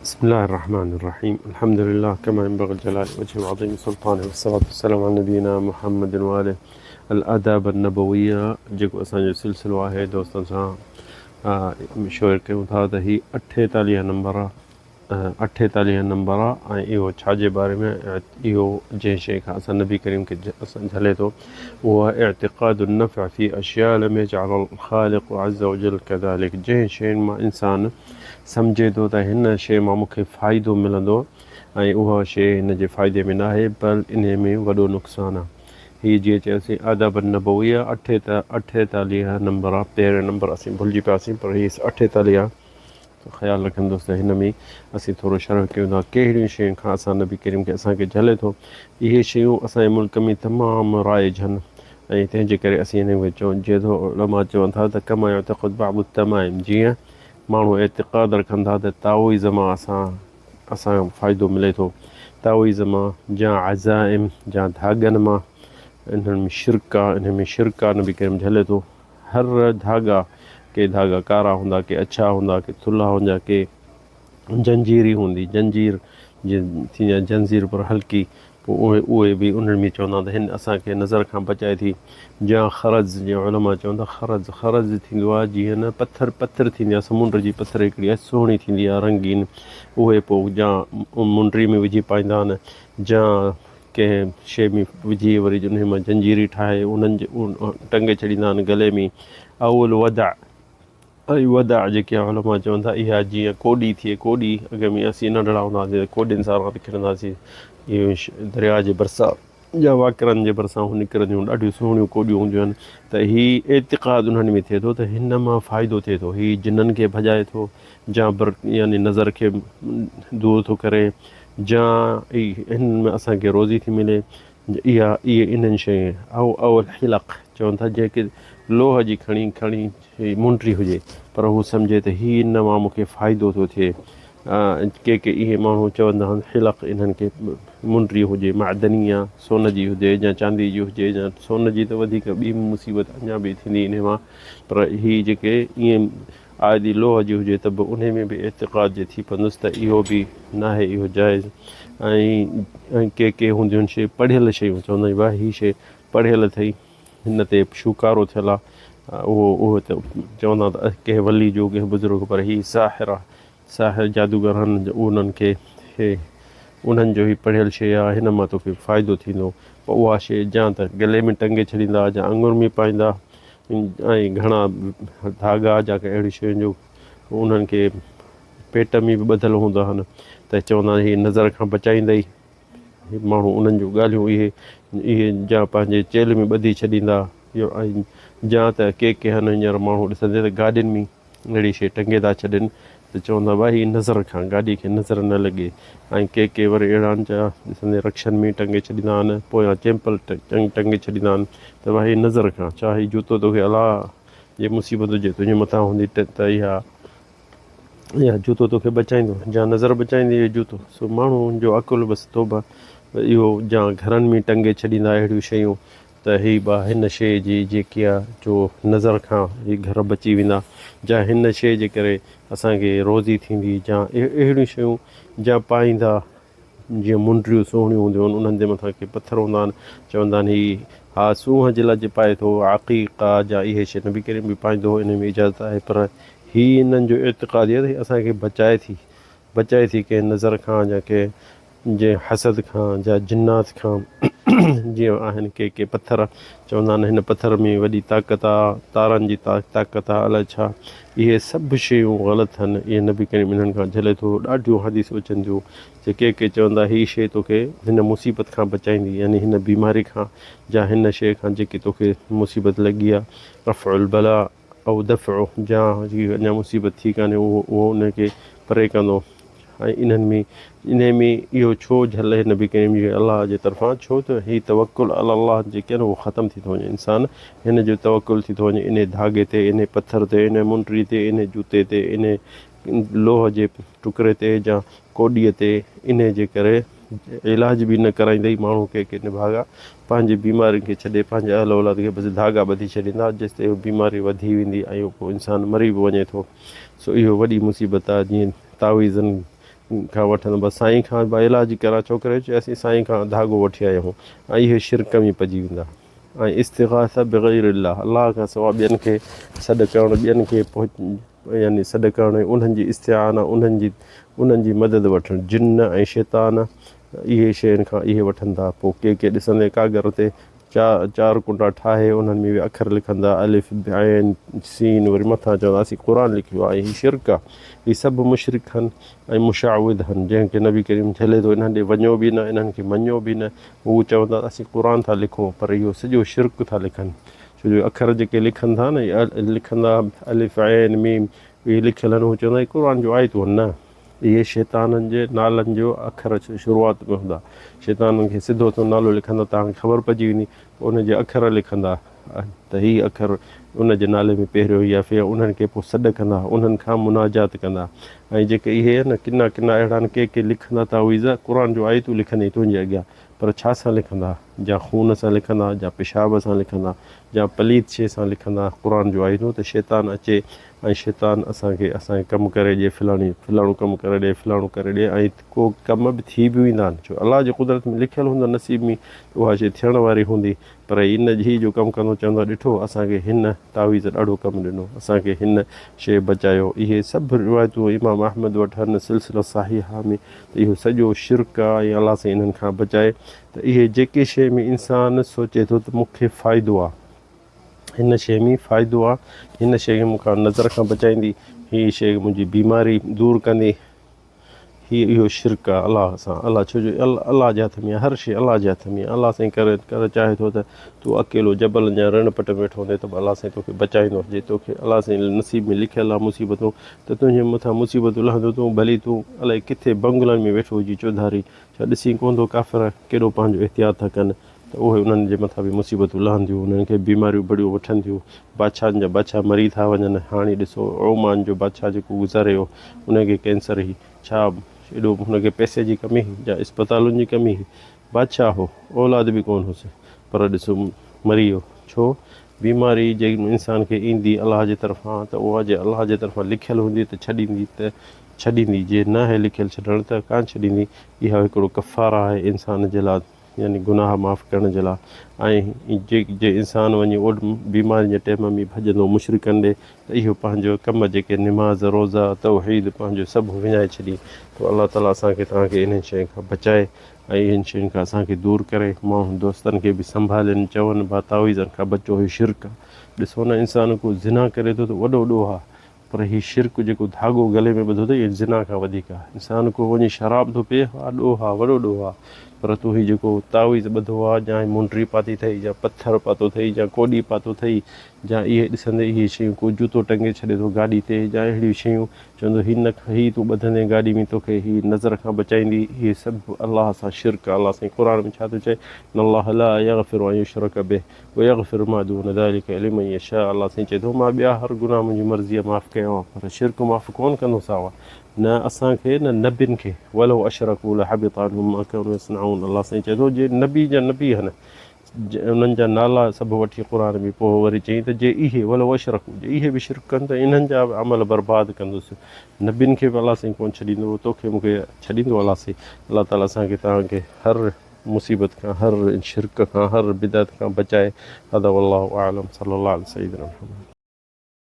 بسم الله الرحمن الرحيم الحمد لله كما ينبغي لجلال وجهه وعظيم سلطانه والصلاة والسلام على نبينا محمد وآله الآداب النبويه جيڪو اسان جو سلسلو آهي دوستن سان شيئر ڪيون ٿا ته هي اٺيتاليهه نمبر آ اٺيتاليهه نمبر آ ۽ اهو ڇا جي باري ۾ اهو جنهن شيء کان اسان نبي ڪريم کي اسان جهلي ٿو اهو آهي اعتقاد النفع في اشياء لم يجعل الخالق عز وجل كذلك جنهن شين مان انسان سمجهي ٿو ته هن شيء مان مون کي فائدو ملندو ۽ اها شيء هن جي فائدي ۾ ناهي بل انهي ۾ وڏو نقصان آهي. هي جيئن چيوسين آداب النبويه اٺيتاليهه نمبر آهي پهريون نمبر اسين ڀلجي پياسين پر هي اٺيتاليهه آهي ته خيال رکن دوست هن ۾ اسين ٿورو شرح ڪيون ٿا ڪهڙيون شين کان اسان نبي ڪريم کي اسان کي جهلي ٿو اهي شيون اسان جي ملڪ ۾ تمام رائج هن ۽ تنهن جي ڪري اسين هن کي چون جيئن ٿو علماء چون ٿا ته ڪما يعتقد بعض التمائم جيئن ماڻهو اعتقاد رکن ٿا ته تعويذ مان اسان اسان فائدو ملي ٿو تعويذ مان جا عزائم جا ڌاڳن مان انهن ۾ شرڪ آ انهن ۾ شرڪ آ نبي ڪريم جهلي ٿو هر ڌاڳا ڪي ڌاڳا ڪارا هوندا ڪي اڇا هوندا ڪي ٿلها هوندا ڪي جنجيري هوندي جنجير جيئن ٿيندي آهي جنزير پر هلڪي پوء اهي اهي به انهن ۾ چوندا ته هن اسان کي نظر کان بچائي ٿي جا خرز جيئن علماء چون ٿا خرز خرز ٿيندو آهي جيئن نه پٿر پٿر ٿيندي آهي سمنڊ جي پٿر هڪڙي آهي سهڻي ٿيندي آهي رنگين اهي پوء جا منڊري ۾ وجهي پائيندا آهن جا ڪنهن شيء ۾ وجهي وري انهي مان جنجيري ٺاهي انهن جي ٽنگي ڇڏيندا آهن گلي ۾ اول ودع ۽ وداع جيڪي علماء چون ٿا اها جيئن ڪوڏي ٿئي ڪوڏي اڳ ۾ اسين ننڍڙا هوندا هئاسين ته ڪوڏين سان راند کيڏندا هئاسين اهي درياء جي ڀرسان يا واڪرن جي ڀرسان هو نڪرنديون ڏاڍيون سهڻيون ڪوڏيون هونديون آهن ته هي اعتقاد انهن ۾ ٿئي ٿو ته هن مان فائدو ٿئي ٿو هي جنن کي ڀڄائي ٿو جا بر يعني نظر کي دور ٿو ڪري جا هن ۾ اسان کي روزي ٿي ملي اها اهي انهن شين او او الحلق چون ٿا جيڪي لوهه جي کڻي کڻي هي منڊري هجي پر هو سمجهي ته هي ان مان مون کي فائدو ٿو ٿئي. ڪي ڪي اهي ماڻهو چوندا آهن حلق انهن کي منڊري هجي معدني يا سون جي هجي يا چاندي جي هجي يا سون جي ته وڌيڪ ٻي مصيبت اڃا به ٿيندي انهي مان پر هي جيڪي ائين عادي لوهه جي هجي ته به انهي ۾ به اعتقاد جي ٿي پوندس ته اهو به ناهي اهو جائز ۽ ڪي ڪي هونديون آهن شي پڙهيل شيون چوندا آهن ڀاء هي شي پڙهيل اٿئي هن تي شوڪارو ٿيل آ اهو اهو ته چوندا ته ڪنهن ولي جو ڪنهن بزرگ پر هي ساحر آ ساحر جادوگر هن انهن کي هي انهن جو هي پڙهيل شيء آ هن مان توکي فائدو ٿيندو پوء اها شيء جا ته گلي ۾ ٽنگي ڇڏيندا جا آڱر ۾ پائيندا ۽ گهڻا ڌاڳا جا ڪي اهڙيون شيون جو انهن کي پيٽ ۾ به ٻڌل هوندا آهن ته چوندا آهن هي نظر کان بچائيندئي هي ماڻهو انهن جون ڳالهيون اهي اهي جا پنهنجي چيلهه ۾ ٻڌي ڇڏيندا ۽ جا ته ڪي ڪي هن هينئر ماڻهو ڏسندي ته گاڏين ۾ اهڙي شيء ٽنگي ٿا ڇڏين ته چوندا ڀائي هي نظر کان گاڏي کي نظر نه لڳي ۽ ڪي ڪي وري اهڙا آهن جا ڏسندي رڪشن ۾ ٽنگي ڇڏيندا آهن پويان چيمپل ٽنگي ڇڏيندا آهن ته ڀائي هي نظر کان ڇا هي جوتو توکي الاء جي مصيبت هجي تنهنجي مٿان هوندي ته اها يا جوتو توکي بچائيندو جا نظر بچائيندي اهو جوتو سو ماڻهو جو عقل بس توبه اهو جا گهرن ۾ ٽنگي ڇڏيندا اهڙيون شيون ته هي با هن شيء جي جيڪي آ جو نظر کان هي گهر بچي ويندا جا هن شيء جي ڪري اسان کي روزي ٿيندي جا اهڙيون شيون جا پائيندا جيئن منڊريون سهڻيون هونديون آهن انهن جي مٿان ڪي پٿر هوندا آهن چوندا آهن هي ها سونهن جي لاء جي پائي ٿو عقيق آ جا اهي شيء نبي ڪريم به پائيندو هو ان ۾ اجازت آهي پر هي انهن جو اعتقاد هي ته اسان کي بچائي ٿي بچائي ٿي ڪنهن نظر کان يا ڪنهن جي حسد کان يا جنات کان جيئن آهن ڪي ڪي پٿر چوندا آهن هن پٿر ۾ وڏي طاقت آ تارن جي طاقت آ الائي ڇا اهي سڀ شيون غلط هن اهي نبي ڪريم انهن کان جهلي ٿو ڏاڍيون حديثون اچن ٿيون جي ڪي ڪي چوندا هي شيء توکي هن مصيبت کان بچائيندي يعني هن بيماري کان جا هن شيء کان جيڪي توکي مصيبت لڳي آ رفع البلاء او دفع جا جيڪي اڃا مصيبت ٿي ڪانهي اهو اهو ان کي پري ڪندو ۽ انهن ۾ انهي ۾ اهو ڇو جهل هي نبي ڪريم جي الله جي طرفان ڇو ته هي توڪل علي الله جيڪي آهن اهو ختم ٿي ٿو وڃي انسان هن جو توڪل ٿي ٿو وڃي انهي ڌاڳي تي انهي پٿر تي انهي منڊري تي انهي جوتي تي انهي لوهه جي ٽڪري تي يا ڪوڏيء تي انهي جي ڪري علاج به نه ڪرائيندي ماڻهو ڪي ڪي نڀاڳا پنهنجي بيمارين کي ڇڏي پنهنجي اهل اولاد کي بس ڌاڳا ٻڌي ڇڏيندا جيستائين اهو بيماري وڌي ويندي ۽ پوء انسان مري به وڃي ٿو سو اهو وڏي مصيبت آهي جيئن تعويذن کان وٺن بس سائين کان به علاج ڪرا ڇوڪري چيو اسين سائين کان ڌاڳو وٺي آيا آهيون ۽ اهي شرڪ ۾ پئجي ويندا ۽ استغاثه بغير الله الله کان سواء ٻين کي سڏ ڪرڻ ٻين کي يعني سڏ ڪرڻ ۽ انهن جي استعانه انهن جي انهن جي مدد وٺڻ جن ۽ شيطان اهي شين کان اهي وٺن ٿا پوء ڪي ڪي ڏسندي ڪاڳر تي چار چار ڪنڊا ٺاهي انهن ۾ به اکر لکندا الف عين سين وري مٿان چوندا اسين قرآن لکيو آهي هي شرڪ آهي هي سڀ مشرڪ هن ۽ مشعوذ هن جنهن کي نبي ڪريم جهلي ٿو انهن ڏي وڃو به نه انهن کي مڃو به نه هو چوندا اسين قرآن ٿا لکون پر اهو سڄو شرڪ ٿا لکن ڇو جو اکر جيڪي لکن ٿا نه لکندا الف عين ميم اهي لکيل آهن هو چوندا هي قرآن جو آيتون آهن نه اهي شيطانن جي نالن جو اکر شروعات ۾ هوندا. شيطانن کي سڌو سنئون نالو لکندا توهان کي خبر پئجي ويندي پوء ان جا اکر لکندا ته هي اکر ان جي نالي ۾ پهريون يا في انهن کي پوء سڏ ڪندا انهن کان مناجات ڪندا ۽ جيڪي اهي آهن نه ڪنا ڪنا اهڙا آهن ڪي ڪي لکندا تعويذ قرآن جون آيتون لکندي تنهنجي اڳيان پر ڇا سان لکندا جا خون سان لکندا جا پيشاب سان لکندا جا پليت شيء سان لکندا قرآن جون آيتون ته شيطان اچي ۽ شيطان اسان کي اسان کي ڪم ڪري ڏي فلاڻي فلاڻو ڪم ڪري ڏي فلاڻو ڪري ڏي ۽ ڪو ڪم به ٿي به ويندا آهن ڇو الله جي قدرت ۾ لکيل هوندو نصيب ۾ ته اها شيء ٿيڻ واري هوندي پر ان هي جو ڪم ڪندو چوندو ڏٺو اسان کي هن تعويذ ڏاڍو ڪم ڏنو اسان کي هن شيء بچايو اهي سڀ روايتون امام احمد وٽ هن سلسله صحيحه ۾ ته اهو سڄو شرڪ آهي ۽ الله سائين انهن کان بچائي ته اهي جيڪي شيء ۾ انسان سوچي ٿو ته مون کي فائدو آهي هن شيء ۾ فائدو آ، هن شيء کي مون کان نظر کان بچائيندي، هي شيء منهنجي بيماري دور ڪندي، هي اهو شرڪ آ الله سان، الله ڇو جو الله جي هٿ ۾ آ، هر شيء الله جي هٿ ۾ آ، الله سائين ڪري ڪري چاهي ٿو ته تون اڪيلو جبلن جا رڻ پٽ ۾ ويٺو هوندين ته به الله سائين توکي بچائيندو، جي توکي الله سائين نصيب ۾ لکيل آ مصيبتون ته تنهنجي مٿان مصيبتون لهنديون تون ڀلي تون الائي ڪٿي بنگلن ۾ ويٺو هجين چوڌاري ڇا ڏسين ڪونه ٿو ڪافر ڪيڏو پنهنجو احتياط ٿا ڪن. ته اهي انهن جي مٿان به مصيبتون لهنديون، انهن کي بيماريون بڙيون وٺن ٿيون، بادشاهن جا بادشاهه مري ٿا وڃن، هاڻي ڏسو عمان جو بادشاهه جيڪو گذاري ويو ان کي ڪينسر هئي، ڇا ايڏو هن کي پئسي جي ڪمي هئي يا اسپتالن جي ڪمي هئي، بادشاهه هو، اولاد به ڪونه هوس پر ڏسو مري ويو، ڇو؟ بيماري جي انسان کي ايندي الله جي طرفان ته اها جي الله جي طرفان لکيل هوندي ته ڇڏيندي ته ڇڏيندي، جي ناهي لکيل ڇڏڻ ته ڪانه ڇڏيندي، اها هڪڙو ڪفاره آهي انسان جي لاء. يعني گناهه معاف ڪرڻ جي لاء ۽ جي جي انسان وڃي اوڏ بيمارين جي ٽيم ۾ ڀڄندو مشرڪن ڏي ته اهو پنهنجو ڪم جيڪي نماز روزا توحيد پنهنجو سڀ وڃائي ڇڏي ته الله تعالي اسان کي توهان کي انهن شين کان بچائي ۽ انهن شين کان اسان کي دور ڪري ماڻهو دوستن کي به سنڀالين چون ڀا تعويذن کان بچو هي شرڪ آ ڏسو نه انسان ڪو زنا ڪري ٿو ته وڏو ڏوهه آ پر هي شرڪ جيڪو ڌاڳو گلي ۾ ٻڌو اٿئي اهو زنا کان وڌيڪ آهي. انسان ڪو وڃي شراب ٿو پيئي ها ڏوهه آهي وڏو ڏوهه آهي پر تون هي جيڪو تعويذ ٻڌو آهي يا هي منڊري پاتي اٿئي يا پٿر پاتو اٿئي يا ڪوڏي پاتو اٿئي يا اهي ڏسندي اهي شيون ڪو جوتو ٽنگي ڇڏي ٿو گاڏي تي يا اهڙيون شيون چوندو هي نه هي تون ٻڌندين گاڏي ۾ توکي هي نظر کان بچائيندي اهي سڀ الله سان شرڪ آهي الله سائين قرآن ۾ ڇا ٿو چئي ان الله لا يغفر ان يشرڪ به ويغفر ما دون ذلک لمن يشاء الله سائين چئي ٿو مان ٻيا هر گناهه منهنجي مرضيء معاف ڪيان پر شرڪ معاف ڪونه ڪندوسانو نه اسان کي نه نبين کي ولو اشرڪوا لحبط عنهم ما كانوا يصنعون الله سائين چئي ٿو جي نبي جا نبي هن انهن جا نالا سڀ وٺي قرآن ۾ پوء وري چئي ته جي اهي ولو اشرڪوا جي اهي به شرڪ ڪن ته انهن جا به عمل برباد ڪندس نبين کي به الله سائين ڪونه ڇڏيندو توکي مونکي ڇڏيندو الله سائين الله تعالي اسان کي توهان کي هر مصيبت کان هر شرڪ کان هر بدعت کان بچائي هذا والله اعلم صلي الله علي سيدنا محمد.